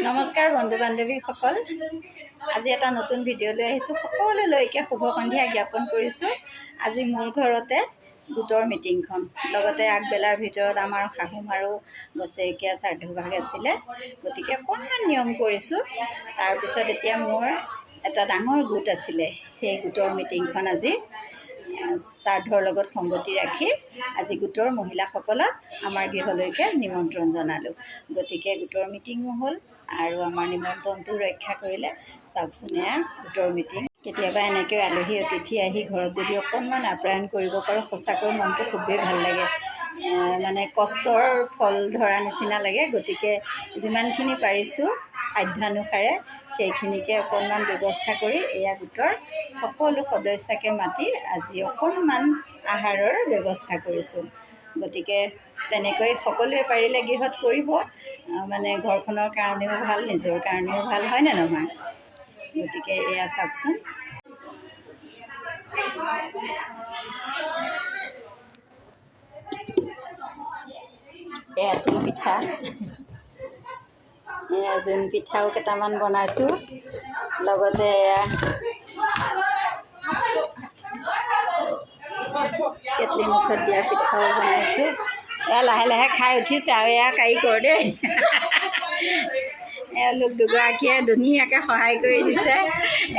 নমস্কাৰ বন্ধু বান্ধৱীসকল, আজি এটা নতুন ভিডিঅ' লৈ আহিছোঁ। সকলোলৈকে শুভ সন্ধিয়া জ্ঞাপন কৰিছোঁ। আজি মোৰ ঘৰতে গোটৰ মিটিংখন, লগতে আগবেলাৰ ভিতৰত আমাৰ শাহু মাৰো বছেৰেকীয়া শ্ৰাদ্ধভাগ আছিলে, গতিকে অকণমান নিয়ম কৰিছোঁ। তাৰপিছত এতিয়া মোৰ এটা ডাঙৰ গোট আছিলে, সেই গোটৰ মিটিংখন আজি শ্ৰাদ্ধৰ লগত সংগতি ৰাখি আজি গোটৰ মহিলাসকলক আমাৰ গৃহলৈকে নিমন্ত্ৰণ জনালোঁ। গতিকে গোটৰ মিটিঙো হ'ল আৰু আমাৰ নিমন্ত্ৰণটো ৰক্ষা কৰিলে। চাওকচোন, এয়া গোটৰ মিটিং। কেতিয়াবা এনেকৈ আলহী অতিথি আহি ঘৰত যদি অকণমান আপ্যায়ন কৰিব পাৰোঁ, সঁচাকৈ মনটো খুবেই ভাল লাগে, মানে কষ্টৰ ফল ধৰা নিচিনা লাগে। গতিকে যিমানখিনি পাৰিছোঁ সাধ্যানুসাৰে সেইখিনিকে অকণমান ব্যৱস্থা কৰি এয়া গোটৰ সকলো সদস্যাকে মাতি আজি অকণমান আহাৰৰ ব্যৱস্থা কৰিছোঁ। গতিকে তেনেকৈ সকলোৱে পাৰিলে গৃহত কৰিব, মানে ঘৰখনৰ কাৰণেও ভাল, নিজৰ কাৰণেও ভাল, হয়নে নহয়? গতিকে এয়া চাওকচোন। এয়া তিল পিঠা, এয়া জোন পিঠাও কেইটামান বনাইছোঁ, লগতে এয়া কেটলি মুখত দিয়া পিঠাও বনাইছোঁ। এয়া লাহে লাহে খাই উঠিছে আৰু এয়া কাৰিকৰ দেই, এওঁলোক দুগৰাকীয়ে ধুনীয়াকৈ সহায় কৰি দিছে।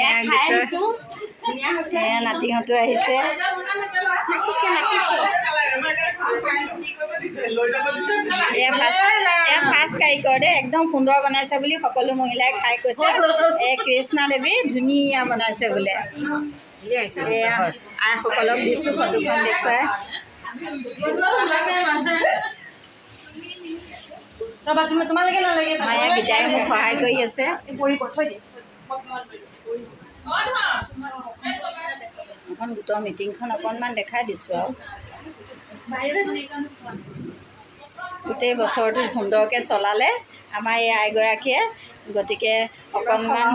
এয়া গোটৰ এয়া নাতিহঁতো আহিছে। এয়া ফাৰ্ষ্ট কাৰিকৰ দেই, একদম সুন্দৰ বনাইছে বুলি সকলো মহিলাই খাই কৈছে। এই কৃষ্ণা দেৱী ধুনীয়া বনাইছে বোলে। এয়া আইসকলক দিছোঁ ফটোখন দেখুৱাই। মায়া গীতাই মোক সহায় কৰি আছে। এখন গোটৰ মিটিংখন অকণমান দেখাই দিছোঁ আৰু গোটেই বছৰটো সুন্দৰকৈ চলালে আমাৰ এই আইগৰাকীয়ে। গতিকে অকণমান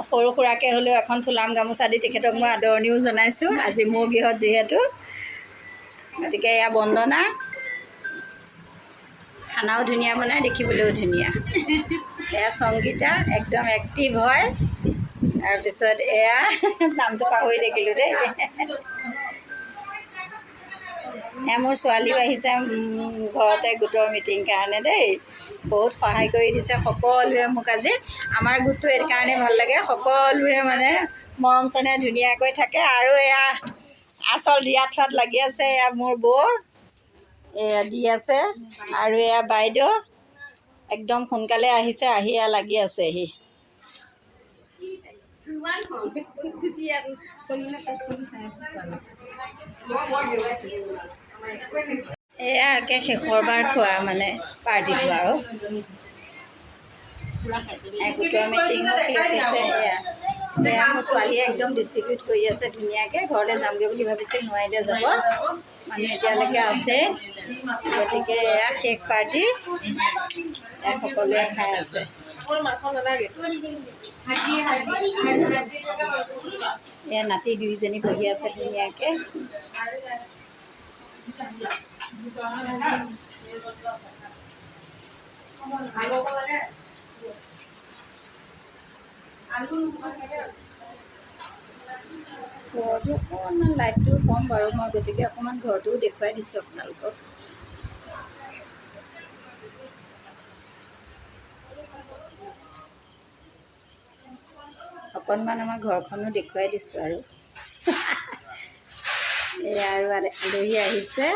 সৰু সুৰাকৈ হ'লেও এখন ফুলাম গামোচা দি তেখেতক মই আদৰণিও জনাইছোঁ আজি মোৰ গৃহত যিহেতু। গতিকে এয়া বন্দনা, খানাও ধুনীয়া বনায়, দেখিবলৈও ধুনীয়া। এয়া সংগীতা, একদম এক্টিভ হয়। তাৰপিছত এয়া নামটো পাহৰি থাকিলোঁ দেই। এয়া মোৰ ছোৱালীও আহিছে ঘৰতে গোটৰ মিটিং কাৰণে দেই, বহুত সহায় কৰি দিছে সকলোৱে মোক আজি। আমাৰ গোটটো এই কাৰণে ভাল লাগে, সকলোৰে মানে মৰম চেনেহ ধুনীয়াকৈ থাকে। আৰু এয়া আচল দিয়া থোৱাত লাগি আছে এয়া মোৰ বৌ, এয়া দি আছে। আৰু এয়া বাইদেউ একদম সোনকালে আহিছে, আহি এয়া লাগি আছেহি। এয়া একে শেষৰবাৰ খোৱা মানে পাৰ্টিটো আৰু গোটৰ মিটিঙো শেষ হৈছে। এয়া এয়া মোৰ ছোৱালীয়ে একদম ডিষ্ট্ৰিবিউট কৰি আছে ধুনীয়াকৈ। ঘৰলৈ যামগৈ বুলি ভাবিছিল, নোৱাৰিলে যাব, মানুহ এতিয়ালৈকে আছে। গতিকে এয়া শেষ পাৰ্টি, এয়া সকলোৱে খাই আছে। এয়া নাতি দুইজনী বহি আছে ধুনীয়াকৈ। ঘৰটো অকণমান লাইটটো কম বাৰু, মই গতিকে অকণমান ঘৰটোও দেখুৱাই দিছোঁ আপোনালোকক। অকণমান আমাৰ ঘৰখনো দেখুৱাই দিছোঁ আৰু। এয়া আৰু আলহী আহিছে।